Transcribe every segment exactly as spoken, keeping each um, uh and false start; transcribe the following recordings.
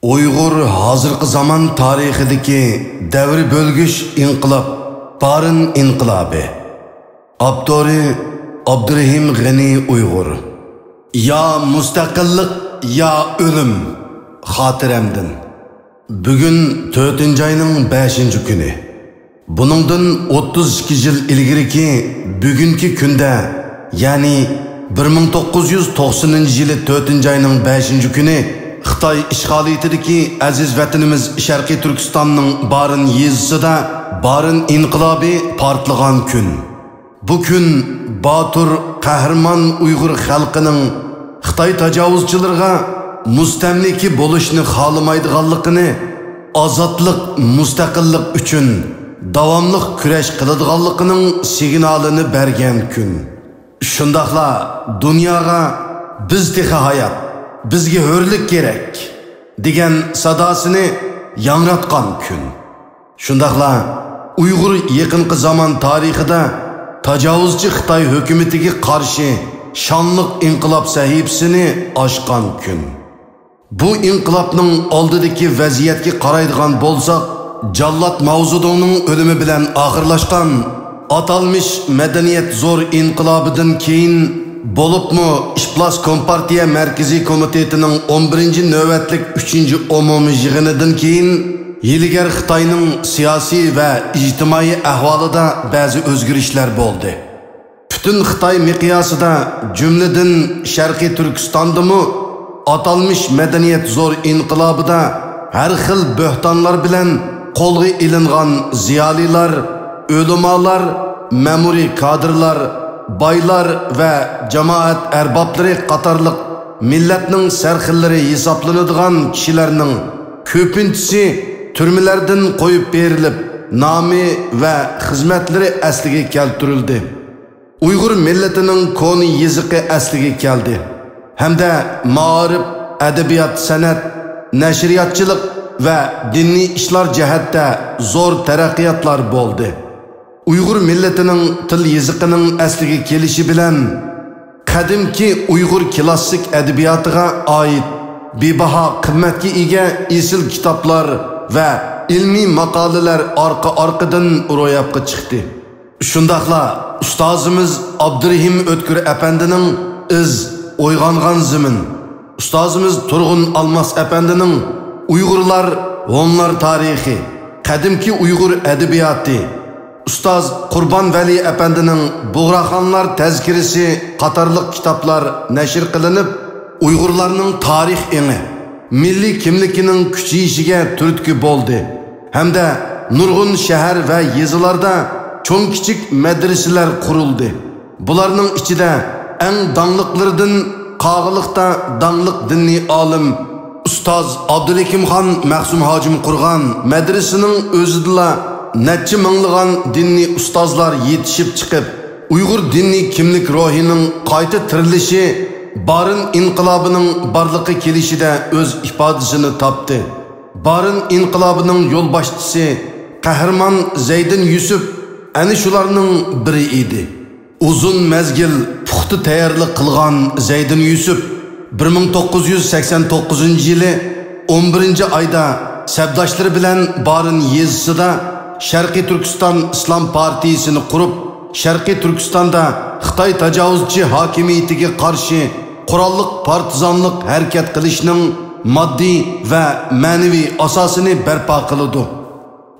ئۇيغۇر ھازىرقى زامان تارىخىدىكى دەۋر بۆلگۈچ ئىنقىلاب، بارىن ئىنقىلابى. ئاپتورى: ئابدۇرېھىم غېنى ئۇيغۇر. يا مۇستەقىللىق، يا ئۆلۈم. خاتىرەمدىن. بۈگۈن تۆتىنچى ئاينىڭ بەشىنچى كۈنى. بۇنىڭدىن ئوتتۇز ئىككى يىل ئىلگىرىكى بۈگۈنكى كۈندە، يەنى بىر مىڭ توققۇز يۈز توقسىنىنچى يىلى تۆتىنچى ئاينىڭ بەشىنچى كۈنى خىتاي ئىشغالىيىتىدىكى ئەزىز ۋەتىنىمىز شەرقىي تۈركىستاننىڭ بارىن يېزىسىدا بارىن ئىنقىلابى پارتلىغان كۈن. بۇ كۈن باتۇر، قەھرىمان ئۇيغۇر خەلقىنىڭ خىتاي تاجاۋۇزچىلىرىغا مۇستەملىكە بولۇشنى خالىمايدىغانلىقىنى، ئازادلىق، مۇستەقىللىق ئۈچۈن داۋاملىق كۈرەش قىلىدىغانلىقىنىڭ سىگنالىنى بەرگەن كۈن. شۇنداقلا دۇنياغا «بىز تېخى ھايات، بىزگە ھۆرلۈك كېرەك» دېگەن ساداسىنى ياڭراتقان كۈن. شۇنداقلا ئۇيغۇر يېقىنقى زامان تارىخىدا تاجاۋۇزچى خىتاي ھۆكۈمىتىگە قارشى شانلىق ئىنقىلاب سەھىپىسىنى ئاچقان كۈن. بۇ ئىنقىلابنىڭ ئالدىدىكى ۋەزىيەتكە قارايدىغان بولساق، جاللات ماۋزېدۇڭنىڭ ئۆلۈمى بىلەن ئاخىرلاشقان ئاتالمىش مەدەنىيەت زور ئىنقىلابىدىن كېيىن، بولۇپمۇ ئىپلاس كومپارتىيە مەركىزىي كومىتېتىنىڭ ئون بىرىنچى نۆۋەتلىك ئۈچىنچى ئومۇمىي يىغىنىدىن كېيىن، ھىيلىگەر خىتاينىڭ سىياسىي ۋە ئىجتىمائىي ئەھۋالىدا بەزى ئۆزگىرىشلەر بولدى. پۈتۈن خىتاي مىقياسىدا، جۈملىدىن شەرقىي تۈركىستاندىمۇ ئاتالمىش مەدەنىيەت زور ئىنقىلابىدا ھەر خىل بۆھتانلار بىلەن قولغا ئېلىنغان زىيالىيلار، ئۆلىمالار، مەمۇرىي كادىرلار، بايلار ۋە جامائەت ئەربابلىرى قاتارلىق مىللەتنىڭ سەرخىللىرى ھېسابلىنىدىغان كىشىلەرنىڭ كۆپىنچىسى تۈرمىلەردىن قويۇپ بېرىلىپ، نامى ۋە خىزمەتلىرى ئەسلىگە كەلتۈرۈلدى. ئۇيغۇر مىللىتىنىڭ كونا يېزىقى ئەسلىگە كەلدى ھەمدە مائارىپ، ئەدەبىيات، سەنئەت، نەشرىياتچىلىق ۋە دىنىي ئىشلار جەھەتتە زور تەرەققىياتلار بولدى. ئۇيغۇر مىللىتىنىڭ تىل يېزىقىنىڭ ئەسلىگە كېلىشى بىلەن، قەدىمكى ئۇيغۇر كىلاسسىك ئەدەبىياتىغا ئائىت بىباھا قىممەتكە ئىگە ئېسىل كىتابلار ۋە ئىلمىي ماقالىلەر ئارقا-ئارقىدىن روياپقا چىقتى. شۇنداقلا ئۇستازىمىز ئابدۇرېھىم ئۆتكۈر ئەپەندىنىڭ ئىز، ئويغانغان زېمىن، ئۇستازىمىز تۇرغۇن ئالماس ئەپەندىنىڭ ئۇيغۇرلار، ھونلار تارىخى، قەدىمكى ئۇيغۇر ئەدەبىياتى، ئۇستاز قۇربان ۋەلى ئەپەندىنىڭ بۇغراخانلار تەزكىرىسى قاتارلىق كىتابلار نەشر قىلىنىپ، ئۇيغۇرلارنىڭ تارىخ ئېڭى، مىللىي كىملىكىنىڭ كۈچىيىشىگە تۈرتكە بولدى ھەمدە نۇرغۇن شەھەر ۋە يېزىلاردا چوڭ-كىچىك مەدرىسىلەر قۇرۇلدى. بۇلارنىڭ ئىچىدە ئەڭ داڭلىقلىرىدىن قاغىلىقتا داڭلىق دىنىي ئالىم ئۇستاز ئابدۇلھېكىمخان مەخسۇم ھاجىم قۇرغان مەدرىسىنىڭ ئۆزىدىلا نەچچە مىڭلىغان دىنىي ئۇستازلار يېتىشىپ چىقىپ، ئۇيغۇر دىنىي كىملىك روھىنىڭ قايتا تىرىلىشى بارىن ئىنقىلابىنىڭ بارلىققا كېلىشىدە ئۆز ئىپادىسىنى تاپتى. بارىن ئىنقىلابىنىڭ يولباشچىسى قەھرىمان زەيدىن يۈسۈپ ئەنە شۇلارنىڭ بىرى ئىدى. ئۇزۇن مەزگىل پۇختا تەييارلىق قىلغان زەيدىن يۈسۈپ بىر مىڭ توققۇز يۈز سەكسەن توققۇزىنچى يىلى ئون بىرىنچى ئايدا سەپداشلىرى بىلەن بارىن يېزىسىدا شەرقىي تۈركىستان ئىسلام پارتىيىسىنى قۇرۇپ، شەرقىي تۈركىستاندا خىتاي تاجاۋۇزچى ھاكىمىيىتىگە قارشى قوراللىق پارتىزانلىق ھەرىكەت قىلىشنىڭ ماددىي ۋە مەنىۋى ئاساسىنى بەرپا قىلىدۇ.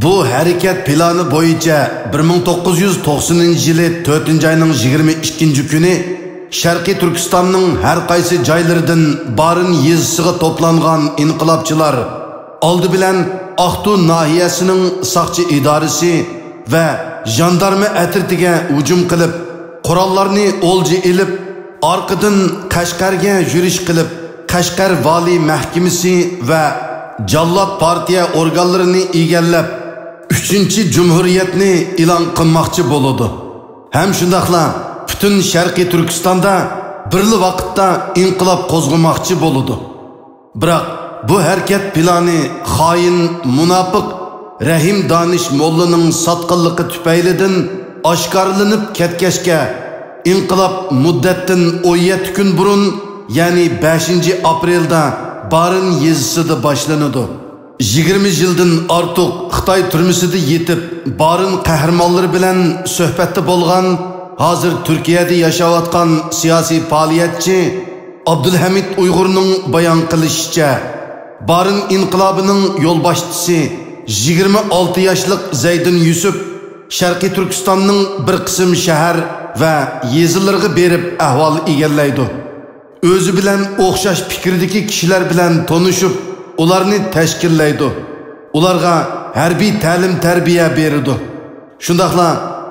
بۇ ھەرىكەت پىلانى بويىچە بىر مىڭ توققۇز يۈز توقسىنىنچى يىلى تۆتىنچى ئاينىڭ يىگىرمە ئىككىنچى كۈنى شەرقىي تۈركىستاننىڭ ھەر قايسى جايلىرىدىن بارىن يېزىسىغا توپلانغان ئىنقىلابچىلار ئالدى بىلەن ئاقتۇ ناھىيەسىنىڭ ساقچى ئىدارىسى ۋە ژاندارما ئەترىتىگە ھۇجۇم قىلىپ، قوراللارنى ئولجا ئېلىپ، ئارقىدىن قەشقەرگە يۈرۈش قىلىپ، قەشقەر ۋالىي مەھكىمىسى ۋە جاللات پارتىيە ئورگانلىرىنى ئىگىلەپ، ئۈچىنچى جۇمھۇرىيەتنى ئېلان قىلماقچى بولىدۇ ھەم شۇنداقلا پۈتۈن شەرقىي تۈركىستاندا بىرلا ۋاقىتتا ئىنقىلاب قوزغىماقچى بولىدۇ. بىراق، بۇ ھەرىكەت پىلانى خائىن، مۇناپىق رەھىم دانىش موللىنىڭ ساتقىنلىقى تۈپەيلىدىن ئاشكارىلىنىپ كەتكەچكە، ئىنقىلاب مۇددەتتىن ئون يەتتە كۈن بۇرۇن، يەنى بەشىنچى ئاپرېلدا بارىن يېزىسىدا باشلىنىدۇ. يىگىرمە يىلدىن ئارتۇق خىتاي تۈرمىسىدە يېتىپ، بارىن قەھرىمانلىرى بىلەن سۆھبەتتە بولغان، ھازىر تۈركىيەدە ياشاۋاتقان سىياسىي پائالىيەتچى ئابدۇلھەمىد ئۇيغۇرنىڭ بايان قىلىشىچە، بارىن ئىنقىلابىنىڭ يولباشچىسى، يىگىرمە ئالتە ياشلىق زەيدىن يۈسۈپ شەرقىي تۈركىستاننىڭ بىر قىسىم شەھەر ۋە يېزىلىرىغا بېرىپ ئەھۋال ئىگىلەيدۇ. ئۆزى بىلەن ئوخشاش پىكىردىكى كىشىلەر بىلەن تونۇشۇپ، ئۇلارنى تەشكىللەيدۇ. ئۇلارغا ھەربىي تەلىم-تەربىيە بېرىدۇ. شۇنداقلا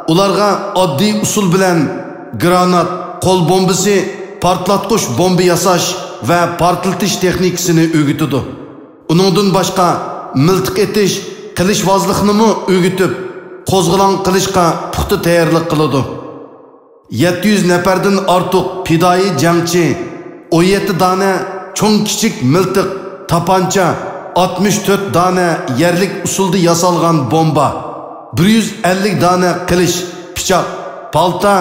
ئۇلارغا ئاددىي ئۇسۇل بىلەن گرانات، قول بومبىسى، پارتلاتقۇچ بومبا ياساش ۋە پارتلىتىش تېخنىكىسىنى ئۆگىتىدۇ. ئۇنىڭدىن باشقا، مىلتىق ئېتىش، قىلىچۋازلىقنىمۇ ئۆگىتىپ، قوزغىلاڭ قىلىشقا پۇختا تەييارلىق قىلىدۇ. يەتتە يۈز نەپەردىن ئارتۇق پىدائىي جەڭچى، ئون يەتتە دانە چوڭ كىچىك مىلتىق، تاپانچا، ئاتمىش تۆت دانە يەرلىك ئۇسۇلدا ياسالغان بومبا، بىر يۈز ئەللىك دانە قىلىچ، پىچاق، پالتا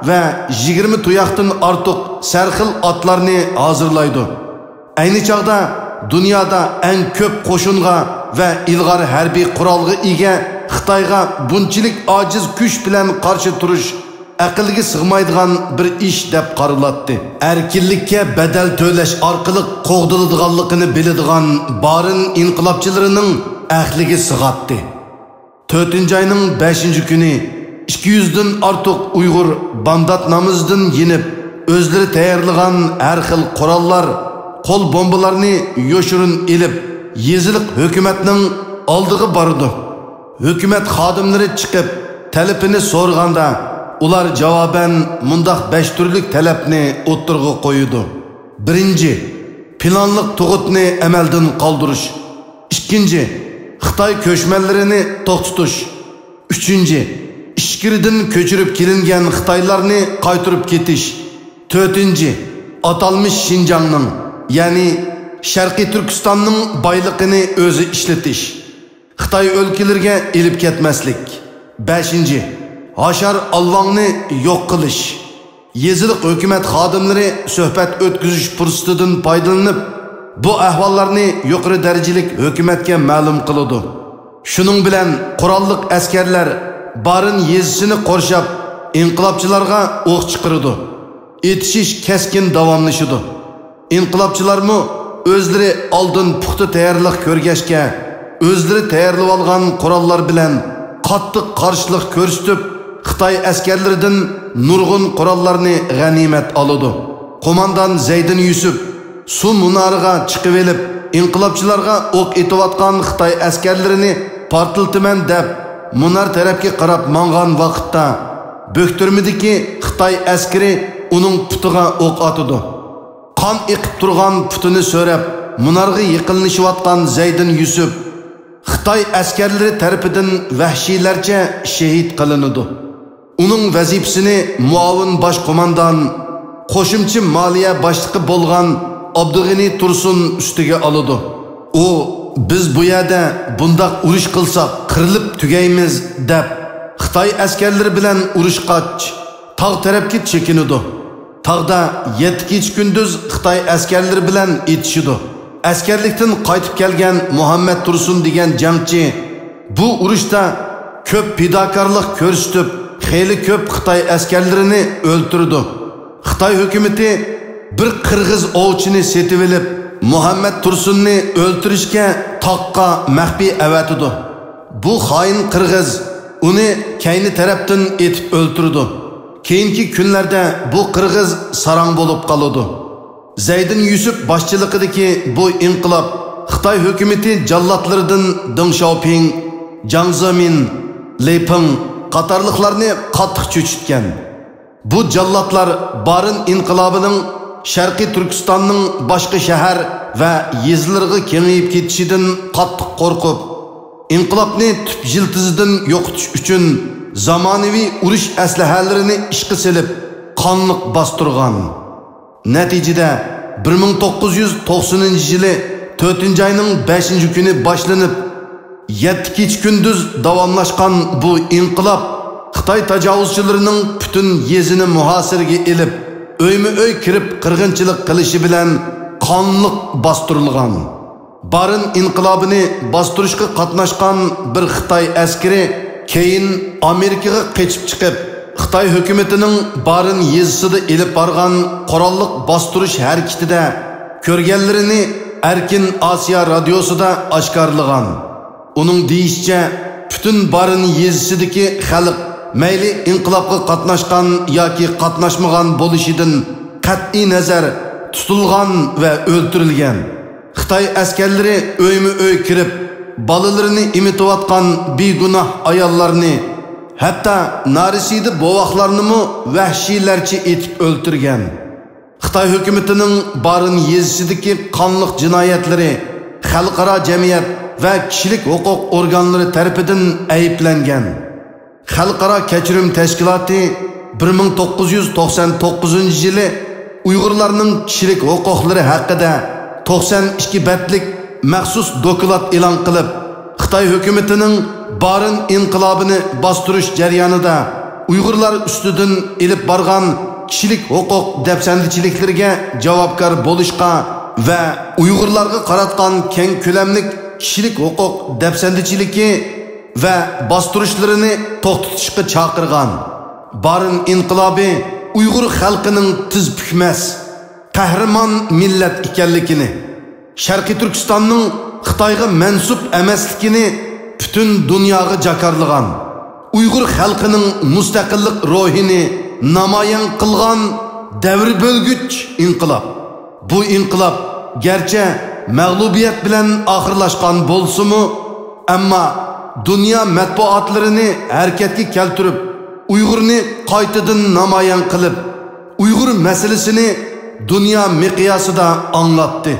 ۋە يىگىرمە تۇياقتىن ئارتۇق سەرخىل ئاتلارنى ھازىرلايدۇ. ئەينى چاغدا دۇنيادا ئەڭ كۆپ قوشۇنغا ۋە ئىلغار ھەربىي قورالغا ئىگە خىتايغا بۇنچىلىك ئاجىز كۈچ بىلەن قارشى تۇرۇش ئەقىلگە سىغمايدىغان بىر ئىش دەپ قارىلاتتى. ئەركىنلىككە بەدەل تۆلەش ئارقىلىق قوغدىلىدىغانلىقىنى بىلىدىغان بارىن ئىنقىلابچىلىرىنىڭ ئەقلىگە سىغاتتى. تۆتىنچى ئاينىڭ بەشىنچى كۈنى ئىككى يۈزدىن ئارتۇق ئۇيغۇر بامدات نامىزىدىن يېنىپ، ئۆزلىرى تەييارلىغان ھەر خىل قوراللار، قول بومبىلارنى يوشۇرۇن ئېلىپ، يېزىلىق ھۆكۈمەتنىڭ ئالدىغا بارىدۇ. ھۆكۈمەت خادىملىرى چىقىپ، تەلىپىنى سورىغاندا، ئۇلار جاۋابەن مۇنداق بەش تۈرلۈك تەلەپنى ئوتتۇرىغا قويىدۇ. بىرىنچى، پىلانلىق تۇغۇتنى ئەمەلدىن قالدۇرۇش. ئىككىنچى، خىتاي كۆچمەنلىرىنى توختىتىش. ئۈچىنچى، ئىچكىرىدىن كۆچۈرۈپ كېلىنگەن خىتايلارنى قايتۇرۇپ كېتىش. تۆتىنچى، ئاتالمىش شىنجاڭنىڭ، يەنى شەرقىي تۈركىستاننىڭ بايلىقىنى ئۆزى ئىشلىتىش. خىتاي ئۆلكىلىرىگە ئېلىپ كەتمەسلىك. بەشىنچى، ھاشار ئالۋاڭنى يوق قىلىش. يېزىلىق ھۆكۈمەت خادىملىرى سۆھبەت ئۆتكۈزۈش پۇرسىتىدىن پايدىلىنىپ، بۇ ئەھۋاللارنى يۇقىرى دەرىجىلىك ھۆكۈمەتكە مەلۇم قىلىدۇ. شۇنىڭ بىلەن قوراللىق ئەسكەرلەر بارىن يېزىسىنى قورشاپ، ئىنقىلابچىلارغا ئوق چىقىرىدۇ. ئېتىشىش كەسكىن داۋاملىشىدۇ. ئىنقىلابچىلارمۇ ئۆزلىرى ئالدىن پۇختا تەييارلىق كۆرگەچكە، ئۆزلىرى تەييارلىۋالغان قوراللار بىلەن قاتتىق قارشىلىق كۆرسىتىپ، خىتاي ئەسكەرلىرىدىن نۇرغۇن قوراللارنى غەنىيمەت ئالىدۇ. قوماندان زەيدىن يۈسۈپ سۇ مۇنارىغا چىقىۋېلىپ، ئىنقىلابچىلارغا ئوق ئېتىۋاتقان خىتاي ئەسكەرلىرىنى پارتلىتىمەن دەپ، مۇنار تەرەپكە قاراپ ماڭغان ۋاقىتتا، بۆكتۈرمىدىكى خىتاي ئەسكىرى ئۇنىڭ پۇتىغا ئوق ئاتىدۇ. قان ئېقىپ تۇرغان پۇتىنى سۆرەپ، مۇنارغا يېقىنلىشىۋاتقان زەيدىن يۈسۈپ خىتاي ئەسكەرلىرى تەرىپىدىن ۋەھشىيلەرچە شېھىت قىلىنىدۇ. ئۇنىڭ ۋەزىپىسىنى مۇئاۋىن باش قوماندان، قوشۇمچە مالىيە باشلىقى بولغان ئابدۇغېنى تۇرسۇن ئۈستىگە ئالىدۇ. ئۇ، «بىز بۇ يەردە بۇنداق ئۇرۇش قىلساق، قىرىلىپ تۈگەيمىز» دەپ، خىتاي ئەسكەرلىرى بىلەن ئۇرۇشقاچ، تاغ تەرەپكە چېكىنىدۇ. تاغدا يەتتە كېچە-كۈندۈز خىتاي ئەسكەرلىرى بىلەن ئېتىشىدۇ. ئەسكەرلىكتىن قايتىپ كەلگەن مۇھەممەد تۇرسۇن دېگەن جەڭچى بۇ ئۇرۇشتا كۆپ پىداكارلىق كۆرسىتىپ، خېلى كۆپ خىتاي ئەسكەرلىرىنى ئۆلتۈرىدۇ. خىتاي ھۆكۈمىتى بىر قىرغىز ئوۋچىنى سېتىۋېلىپ، مۇھەممەد تۇرسۇننى ئۆلتۈرۈشكە تاغقا مەخپىي ئەۋەتىدۇ. بۇ خائىن قىرغىز ئۇنى كەينى تەرەپتىن ئېتىپ ئۆلتۈرىدۇ. كېيىنكى كۈنلەردە بۇ قىرغىز ساراڭ بولۇپ قالىدۇ. زەيدىن يۈسۈپ باشچىلىقىدىكى بۇ ئىنقىلاب خىتاي ھۆكۈمىتى جاللاتلىرىدىن دېڭ شياۋپىڭ، جاڭ زېمىن، لېي پىڭ قاتارلىقلارنى قاتتىق چۆچۈتكەن. بۇ جاللاتلار بارىن ئىنقىلابىنىڭ شەرقىي تۈركىستاننىڭ باشقا شەھەر ۋە يېزىلىرىغا كېڭىيىپ كېتىشىدىن قاتتىق قورقۇپ، ئىنقىلابنى تۈپ يىلتىزىدىن يوقىتىش ئۈچۈن زامانىۋى ئۇرۇش ئەسلىھەلىرىنى ئىشقا سېلىپ، قانلىق باستۇرغان. نەتىجىدە، بىر مىڭ توققۇز يۈز توقسىنىنچى يىلى تۆتىنچى ئاينىڭ بەشىنچى كۈنى باشلىنىپ، يەتتە كېچە-كۈندۈز داۋاملاشقان بۇ ئىنقىلاب خىتاي تاجاۋۇزچىلىرىنىڭ پۈتۈن يېزىنى مۇھاسىرىگە ئېلىپ، ئۆيمۇ-ئۆي كىرىپ قىرغىنچىلىق قىلىشى بىلەن قانلىق باستۇرۇلغان. بارىن ئىنقىلابىنى باستۇرۇشقا قاتناشقان بىر خىتاي ئەسكىرى كېيىن ئامېرىكىغا قېچىپ چىقىپ، خىتاي ھۆكۈمىتىنىڭ بارىن يېزىسىدا ئېلىپ بارغان قوراللىق باستۇرۇش ھەرىكىتىدە كۆرگەنلىرىنى ئەركىن ئاسىيا رادىيوسىدا ئاشكارىلىغان. ئۇنىڭ دېيىشىچە، پۈتۈن بارىن يېزىسىدىكى خەلق مەيلى ئىنقىلابقا قاتناشقان ياكى قاتناشمىغان بولۇشىدىن قەتئىينەزەر، تۇتۇلغان ۋە ئۆلتۈرۈلگەن. خىتاي ئەسكەرلىرى ئۆيمۇ ئۆي كىرىپ، بالىلىرىنى ئېمىتىۋاتقان بىگۇناھ ئاياللارنى، ھەتتا نارەسىدە بوۋاقلارنىمۇ ۋەھشىيلەرچە ئېتىپ ئۆلتۈرگەن. خىتاي ھۆكۈمىتىنىڭ بارىن يېزىسىدىكى قانلىق جىنايەتلىرى خەلقئارا جەمئىيەت ۋە كىشىلىك ھوقۇق ئورگانلىرى تەرىپىدىن ئەيىبلەنگەن. خەلقئارا كەچۈرۈم تەشكىلاتى بىر مىڭ توققۇز يۈز توقسان توققۇزىنچى يىلى ئۇيغۇرلارنىڭ كىشىلىك ھوقۇقلىرى ھەققىدە توقسان ئىككى بەتلىك مەخسۇس دوكلات ئېلان قىلىپ، خىتاي ھۆكۈمىتىنىڭ بارىن ئىنقىلابىنى باستۇرۇش جەريانىدا ئۇيغۇرلار ئۈستىدىن ئېلىپ بارغان كىشىلىك ھوقۇق دەپسەندىچىلىكلىرىگە جاۋابكار بولۇشقا ۋە ئۇيغۇرلارغا قاراتقان كەڭ كۆلەملىك كىشىلىك ھوقۇق دەپسەندىچىلىكى ۋە باستۇرۇشلىرىنى توختىتىشقا چاقىرغان. بارىن ئىنقىلابى ئۇيغۇر خەلقىنىڭ تىز پۈكمەس، قەھرىمان مىللەت ئىكەنلىكىنى، شەرقىي تۈركىستاننىڭ خىتايغا مەنسۇپ ئەمەسلىكىنى پۈتۈن دۇنياغا جاكارلىغان، ئۇيغۇر خەلقىنىڭ مۇستەقىللىق روھىنى نامايان قىلغان دەۋر بۆلگۈچ ئىنقىلاب. بۇ ئىنقىلاب گەرچە مەغلۇبىيەت بىلەن ئاخىرلاشقان بولسىمۇ، ئەمما دۇنيا مەتبۇئاتلىرىنى ھەرىكەتكە كەلتۈرۈپ، ئۇيغۇرنى قايتىدىن نامايان قىلىپ، ئۇيغۇر مەسىلىسىنى دۇنيا مىقياسىدا ئاڭلاتتى.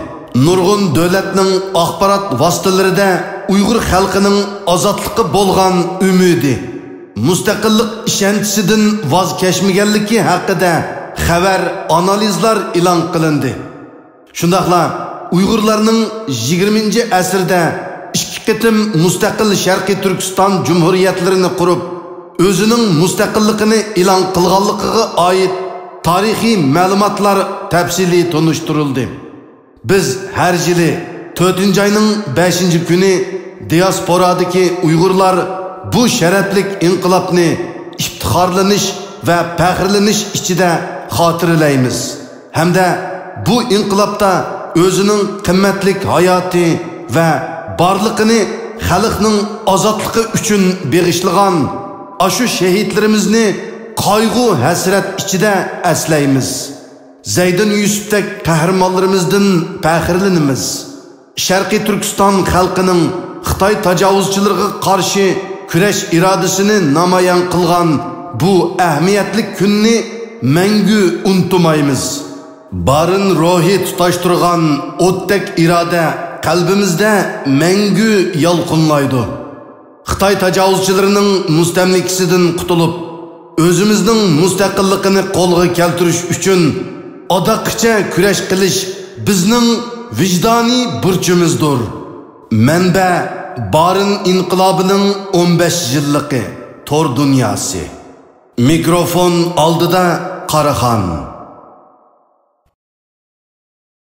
نۇرغۇن دۆلەتنىڭ ئاخبارات ۋاسىتىلىرىدە ئۇيغۇر خەلقىنىڭ ئازادلىققا بولغان ئۈمىدى، مۇستەقىللىق ئىشەنچىسىدىن ۋاز كەچمىگەنلىكى ھەققىدە خەۋەر، ئانالىزلار ئېلان قىلىندى. شۇنداقلا ئۇيغۇرلارنىڭ يىگىرمىنچى ئەسىردە ئىككى قېتىم مۇستەقىل شەرقىي تۈركىستان جۇمھۇرىيەتلىرىنى قۇرۇپ، ئۆزىنىڭ مۇستەقىللىقىنى ئېلان قىلغانلىقىغا ئائىت تارىخىي مەلۇماتلار تەپسىلىي تونۇشتۇرۇلدى. بىز ھەر يىلى تۆتىنچى ئاينىڭ بەشىنچى كۈنى دىياسپورادىكى ئۇيغۇرلار بۇ شەرەپلىك ئىنقىلابنى ئىپتىخارلىنىش ۋە پەخىرلىنىش ئىچىدە خاتىرىلەيمىز ھەمدە بۇ ئىنقىلابتا ئۆزىنىڭ قىممەتلىك ھاياتى ۋە بارلىقىنى خەلقنىڭ ئازادلىقى ئۈچۈن بېغىشلىغان ئاشۇ شېھىتلىرىمىزنى قايغۇ-ھەسرەت ئىچىدە ئەسلەيمىز. زەيدىن يۈسۈپتەك قەھرىمانلىرىمىزدىن پەخىرلىنىمىز. شەرقىي تۈركىستان خەلقىنىڭ خىتاي تاجاۋۇزچىلىرىغا قارشى كۈرەش ئىرادىسىنى نامايان قىلغان بۇ ئەھمىيەتلىك كۈننى مەڭگۈ ئۇنتۇمايمىز. بارىن روھى تۇتاشتۇرغان ئوتتەك ئىرادە قەلبىمىزدە مەڭگۈ يالقۇنلايدۇ. خىتاي تاجاۋۇزچىلىرىنىڭ مۇستەملىكىسىدىن قۇتۇلۇپ، ئۆزىمىزنىڭ مۇستەقىللىقىنى قولغا كەلتۈرۈش ئۈچۈن ئاداققىچە كۈرەش قىلىش بىزنىڭ ۋىجدانىي بۇرچىمىزدۇر. مەنبە: بارىن ئىنقىلابىنىڭ ئون بەش يىللىقى تور دۇنياسى. مىكروفون ئالدىدا قاراخان.